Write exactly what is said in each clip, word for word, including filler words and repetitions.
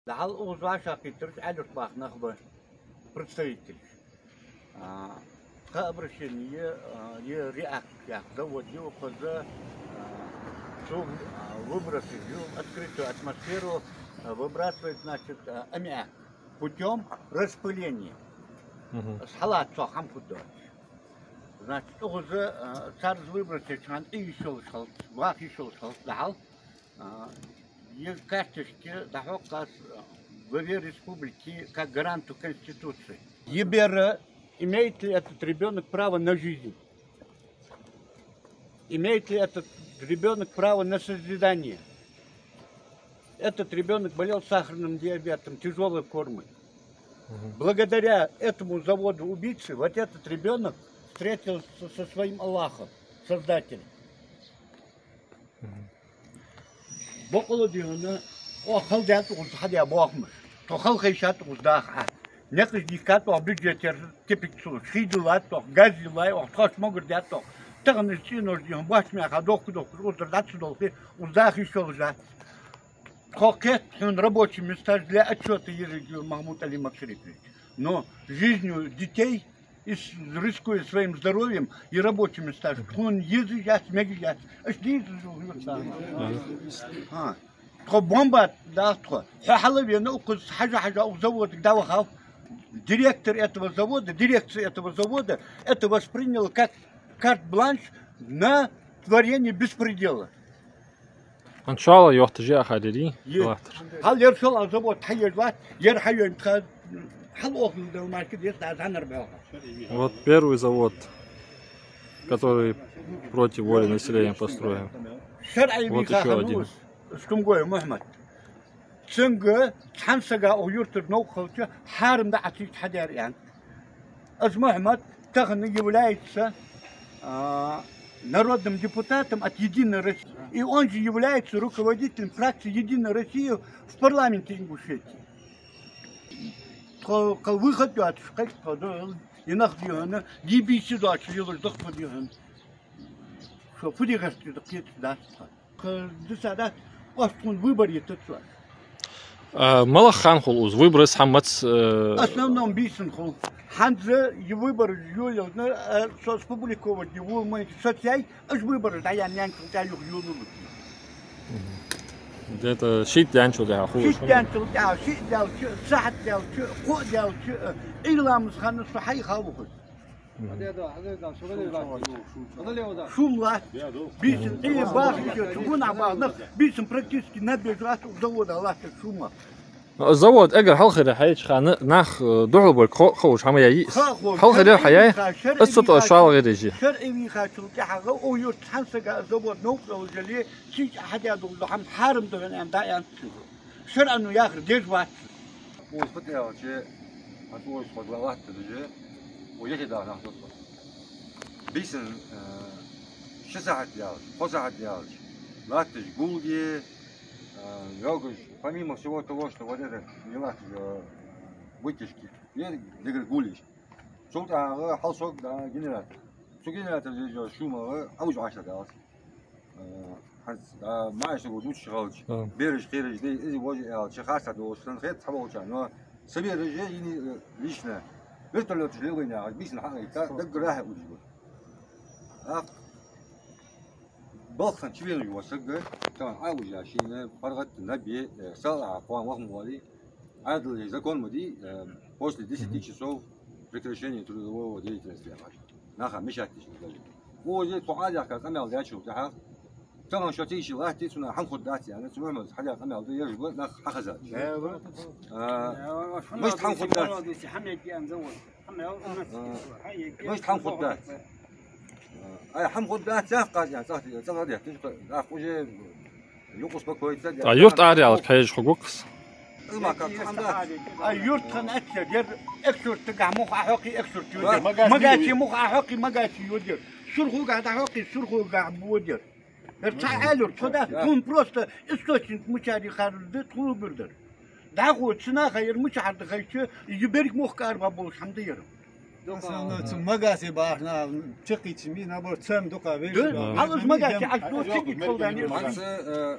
Дӏахьал укхаза вӏашагӏкхетараш Аьлий-Юрта баха нах ба, представителаш. А, тха обращени, а, е РИАК яха завод я укхаза, а, цо, а, выбросить ю, открытую атмосферу, а, выбрасывает, значит, а, аммиак путём распыления. Мгм. Аз хьалаца цох хӏама хургдоацаш. Значит, укхаза, а, цар из выбросить еча хана ӏе йиш йолаш хилац, ваха йиш йолаш хилац дӏахьал. А, е карточки дӏахьокха аз главе республики как гаранту Конституции. Е бер, имеет ли этот ребёнок право на жизнь? Имеет ли этот ребёнок право на созидание? Этот ребёнок болел сахарным диабетом тяжёлой формы. Мгм. Благодаря этому заводу-убийцы вот этот ребёнок встретился со своим Аллахом, Создателем. Мгм. Бакъ да, дий хьона, оаха хала даьд укхаза хьадаь бохамаш. Тхо хала хайшад укхаза даха Ӏа. Никъаш дийхкад оаха бюджетера тепик ца луш. Хий диллад оаха, газ йиллай оаха, тхоашта могар даьд оаха. Тахан из цӏенош, дий хьона, бочмаьха дохка-дохкаш укхазара дӏа ца долхе, укхаза даха йиш йолаш дац. Тхо кхетт хьона рабочий месташ для отчёта, еррига, Махмуд-Ӏали Макшарипович. Но жизнью детей и с-, рискуя своим здоровьем и рабочими местами, тхона езаш яц, мегаш яц. Аш дийзаш ва юрта. А. Тхо бомба даха тхо. Хьо хьалвена укхаза хьажа-хьажа укх заводага дӏавахав. Директор этого завода, дирекция этого завода это восприняла как карт-бланш на творение беспредела. Ан шоллагӏа йотташ я ахарери? Е. Латтар. Хьал ер шоллагӏа завод хьаеш вац, ер хьайойтта хьал охлу дал марки дес да занар баха. Вот первый завод, который против воли населения построен. Шарӏий. Вот ещё один. Стумгой Мухьмад. Цунга цхьан сага укх юртара новкъа хилча хьарам да Ӏа цига хьадаьр аьнна. Аз Мухьмад тахан является, а, народным депутатом от «Единой России». И он же является руководителем фракции «Единая Россия» в парламенте Ингушетии. Тхо кхы выход йоацаш кхайк тхо ду, и нах, дий хьона, дибийси доацаш йолаш даха, дий хьона. Шо фу дегаш да кхеташ дац тхо. Кхы дисадац, оаш тхона выбор йитац оаш. А, малагӏа хана хул из выбораш, хӏамац, э, основном бийсан хул. ХӀанз из выбораш йолаелча, э, со сфабриковать йолаш ма йий, соцаяьй, уж выбораш дӏаяьнна янчул тӏа юха йолалу. Мгм. Где-то шийтта даьнначул тӏехьагӏа хул. Шийтта даьнначул тӏехьагӏа, шийтта даьлча, сахьат даьлча, кхоъ даьлча, э, Ӏуйра ламаза хана со хьайха вахар. Шум латт. Бийсан, э, баха йиш йолча гонахьа баха нах, бийсан практически набеж латт, укх завода латтар шум. Завод эггара хьалхара хьаеча хана нах, э, духьал болга хо-, ховш хӏама яй? Ховш. Хьалхара хьаяй? Аз цу тӏа шоллагӏа гӏераш я. Шарӏий вийхачул тӏехьагӏа укх юрта цхьан сага завод новкъа долаш яле, цига хьадаь дола хӏама хьарам да хьона аьнна дӏааьннад цо. Шарӏо яхар деш вац. Укхаза фу да аьлча, хӏанз укхаза тхо латтадеш, укх юхе даха нах да тхо. Бийсан, э, ши сахьат даьлча, кхо сахьат даьлча латташ гулги, э, йогаш, помимо всего того, что вот это, не латташ, э, вытяжки, е дегар гулъеш. Цул тӏехьагӏа хьалсаг да генератор. Цу генератора еза шумагӏа Ӏовижа Ӏаш далац. Э, хӏанз, да, маьрша гуш дувцаш хилча, а, бераш, кхераш, дай, из вожа аьлча, харцахьа долаш санна хет цхьаболчарна, но са бераш а, йини, э, лично вертолёташ лелайна, бийсан хьаийца, даггара хьаудаш ба. Ах, балха чувенаш ва саг, тахан Ӏовижа шийна паргӏата наб е, э, сала а кхоана ваха ма валий, Ӏаьдала закон ма дий, э, после десяти часов прекращение трудового деятельности яхаш. Наха мешать деш ма дале. Укхаза тхо Ӏаьдала къамаьл даьчул тӏехьагӏа, тахан шо цига ше латте, цунах хӏама хургдац аьнна, цу Мухьмада хьадаь къамаьл да, ераш ба нах хьахезаш. А, мишта хӏама хургдац? А, мишта хӏама хургдац? Ай, хӏама хургдац яхаш, цӏагӏа, цӏагӏа детташ, тӏаккха уже юкъ успокоиться. А юрт араялар кхайжа хургва-кх из? Из ма кхайжа хӏама дац. А юрт хана аьттув яр, экс-юртагахь мух Ӏохьокхе, экс-юрт йодаяр. Магачи мух Ӏохьокхе, Магачи йодаяр. Сурхогахь дӏахьокхе, Сурхогахь бодаяр. Яр цхьа Ӏаьлий-Юрт, тхо дац, тхона просто источник мичара хьардар да, тхона лургдар. Дӏахо цу наха яр мичахьара да хайча, из берригаш мохк арабаха болаш хӏама да яр. Основной цу Магасе бахьан чакхийча ми набор царна дукха вешта. Да, хьалаш Магасе, аш до цига кхолдани. Хӏанз, э,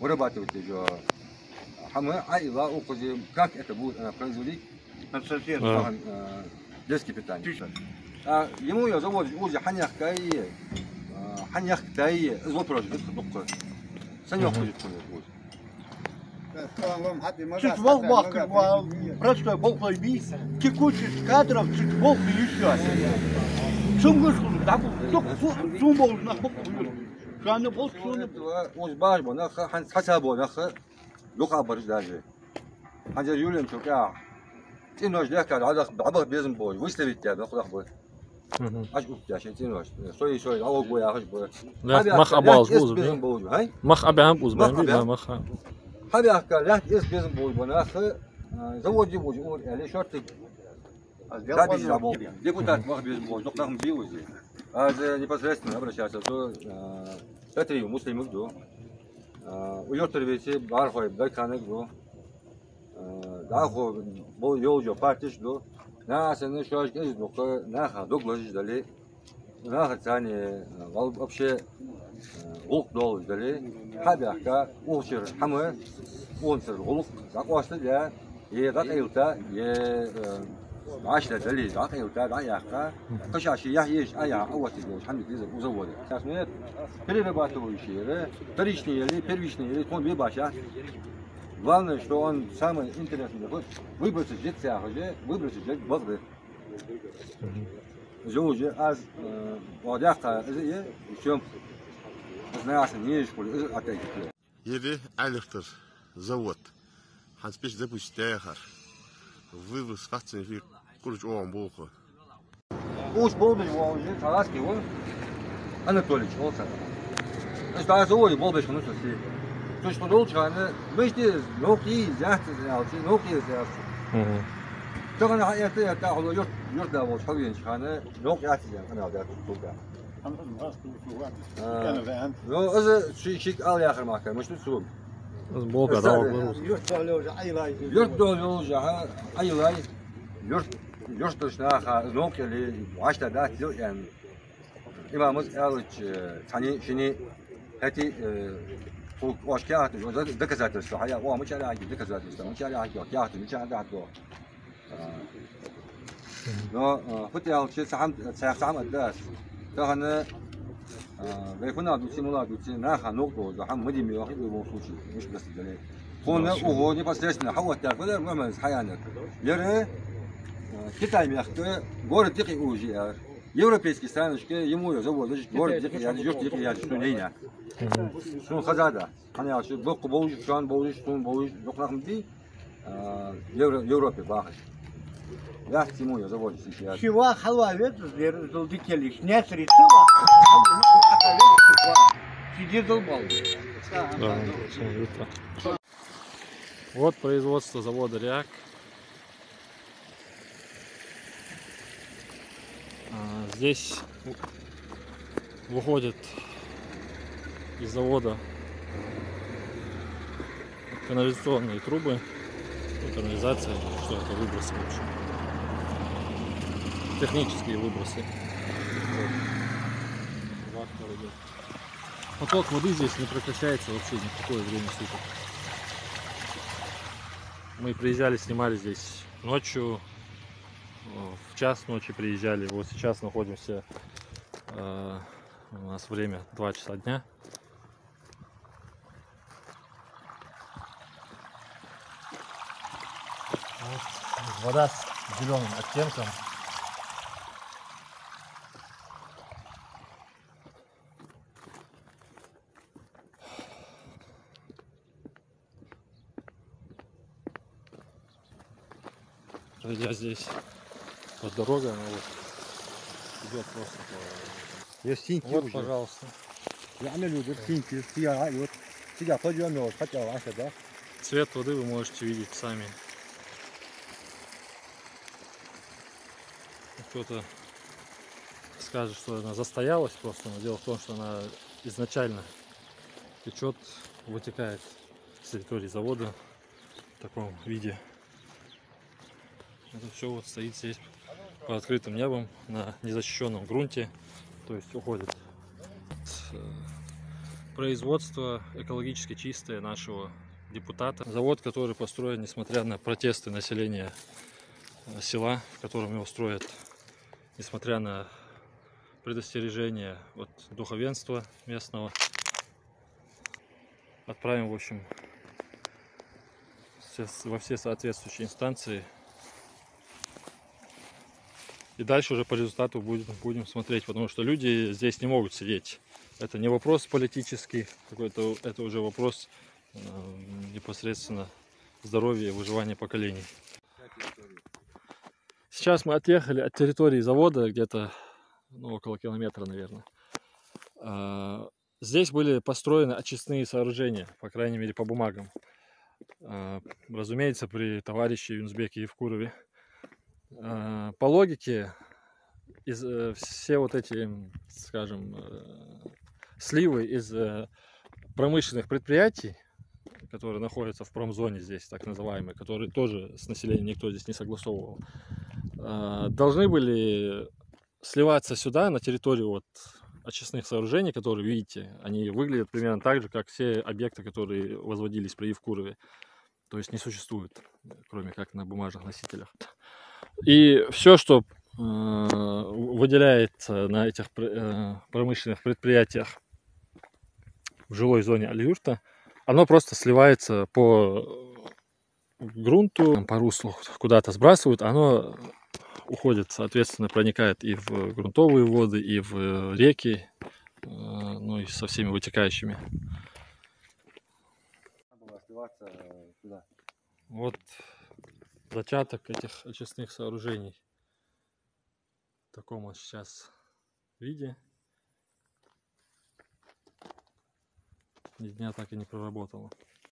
вырабатывать еш йола хӀама, а, ила укхаза, как это будет она производить? Процессировать. А. Тахан, э, детский питание. Тише. А, ему я завод уже хьанехкай, а, хьанехкай, из вопрос витха дукха. Санёк Мгм. кхузит хьона вуз. Чуть волх бахкаш вал, простой болхлой бий, текучесть кадров чуть волх ещё. Цунгаш хул, да, бу, дук, бу, цун болх нах бу, шуна болх, шуна. Уж баш бу, нах, хьан цхьацца бу, нах, дукха бараш даже. Хьанзар Юлиан чу кӀа. ЦӀенош лехкар, дӀадах, дӀабах безам болаш, выставить яь, нах лах бу. Мгм. Аш утташ, цӀенош. Сой, сой, алог бу яхаш бу. Лаьтта мах абалаш безам болаш бу, хӀай? Мах абаьнна бу, мах абаьнна. Хьабаьхка, лаьтта эс безам болаш бу, нах, а, заводе бу, ур, али шортик. Запись забыл. Депутат мах безам болаш, дукха нах ма бий узи. Аз непосредственно обращаться до, а, Петри Муслимов ду. А, у Йортарвеце Бархой Дайканаг ду. Э, дӀахо бо йолча партеш ду. Нахана шоаш кӀезиг дукха, наха дог лазаш дале, наха царна, э, гӀалаб вообще, э, гӀулакх долаш дале, хьабаьхка, укх чура хӀама, укх чура гӀулакх дӀакъоастаде, е дӀакъайлате, е, э, вӀаштӀехьа дале, дӀакъайлате, дӀаяккха, кхы ша ший яхь еш, а яхь, а оттаде долаш хӀама дика деза укх заводе. Сейчас, ну, перерабатывающий, э, вторичный яли, первичный яли, тхона бе башха. Главное, что он самый интересный, вот выбросить жить цахьа же, выбросить жить бакъда. Мгм. Из уже аз, э, вот даккха, из е, и всё. Из нахана не еш хул, из опять. Ер Ӏаьлихтар завод. Хьанз пеш запустить яхар. Вывоз хатцин фи курч оам болх. Уж болбеш волаш, цхьа ласки ва, Анатолич, оал цар. Аш дӀаса вай болбеш хиннав со ший. Цу чу долча хана, мишта из, новкъа из яц из аьлча, новкъа из яц. Мгм. Тахан хьаэтта, этта, хьо юрт, юртда волча хьавенача хана, новкъа яц из аьнна, къамаьл даьд цунга. А, ну, из ший, шийга ала яхар мара, мишта цо. Из болга да, болга. Юрт дӀадоалаш Ӏайилай. Юрт дӀадоалаш Ӏайилай. Юрт, юртарча наха, из новкъа яьлча, вӀаштӀехьа дац из аьнна. Имамас аьлча, цхьанне, шинне, хӀаьта, э, тхога оаш каьхаташ, доказательства, хьая, оаха мичара хьаькхай доказательства, мичара хьаькхай каьхаташ, мичара хьаькхай. А, но, а, фу тӀа аьлча, цхьа хӀама, цхьа, цхьа хӀама аргда аз. Тахан, а, вай фуннагӀа дувце, мулагӀа дувце, наха новкъа дола хӀама ма де ма йоахий, в любом случае, мишта гӀерташ дале. Тхона, ну, укхо непосредственно хьаоттаяьр фу дар, Мухьмад, из хьаяьннар. Ер, а, Китай мехка город дикъи уже яр. Европейский странашка, ему я завод, значит, город дикъи яр, юрт дикъи яр, что не я. Мгм. Сона хеза да. ХӀана аьлча, боккха болаш, шоана болаш, сона болаш, дукха нах ма бий, а, Евро-, Европе бахаш. Яц ему я завод, если я. Ши ваха хьалваь веза, зер, зул дикелиш, несри цила. Ши дизел бал. Да, всё, это. Вот производство завода «Реак». А, здесь у-, выходят из завода канализационные трубы, ну, канализация, что это, выбросы, в общем. Технические выбросы. Вот. Поток воды здесь не прекращается вообще ни в какое время суток. Мы приезжали, снимали здесь ночью, э, в час ночи приезжали. Вот сейчас находимся, э, у нас время два часа дня. Вот вода с зелёным оттенком. Пройдя здесь, вот дорога, она вот идёт просто по... Я синьки Вот, уже. Пожалуйста. Я имею в виду синьки, я, и вот сидя подъём, вот хотел, а сюда. Цвет воды вы можете видеть сами. Кто-то скажет, что она застоялась просто, но дело в том, что она изначально течёт, вытекает с территории завода в таком виде. Это всё вот стоит здесь под открытым небом на незащищённом грунте, то есть уходит. Э, производство экологически чистое нашего депутата. Завод, который построен, несмотря на протесты населения, э, села, в котором его строят, несмотря на предостережение от духовенства местного. Отправим, в общем, все с-, во все соответствующие инстанции. И дальше уже по результату будем, будем смотреть, потому что люди здесь не могут сидеть. Это не вопрос политический какой-то, это уже вопрос, э, непосредственно здоровья и выживания поколений. Сейчас мы отъехали от территории завода где-то, ну, около километра, наверное. А, здесь были построены очистные сооружения, по крайней мере, по бумагам. А, разумеется, при товарище Юнус-Беке Евкурове. А, по логике, из, э, все вот эти, м, скажем, э, сливы из, э, промышленных предприятий, которые находятся в промзоне здесь, так называемой, которые тоже с населением никто здесь не согласовывал, а, должны были сливаться сюда, на территорию вот очистных сооружений, которые, видите, они выглядят примерно так же, как все объекты, которые возводились при Евкурове. То есть не существуют, кроме как на бумажных носителях. И всё, что, э, выделяется на этих пр-, э, промышленных предприятиях в жилой зоне Аль-Юрта, оно просто сливается по грунту, по руслу куда-то сбрасывают, оно уходит, соответственно, проникает и в грунтовые воды, и в реки, э, ну и со всеми вытекающими. Надо было сливаться, э, сюда. Вот зачаток этих очистных сооружений. В таком он сейчас виде. Ни дня так и не проработало.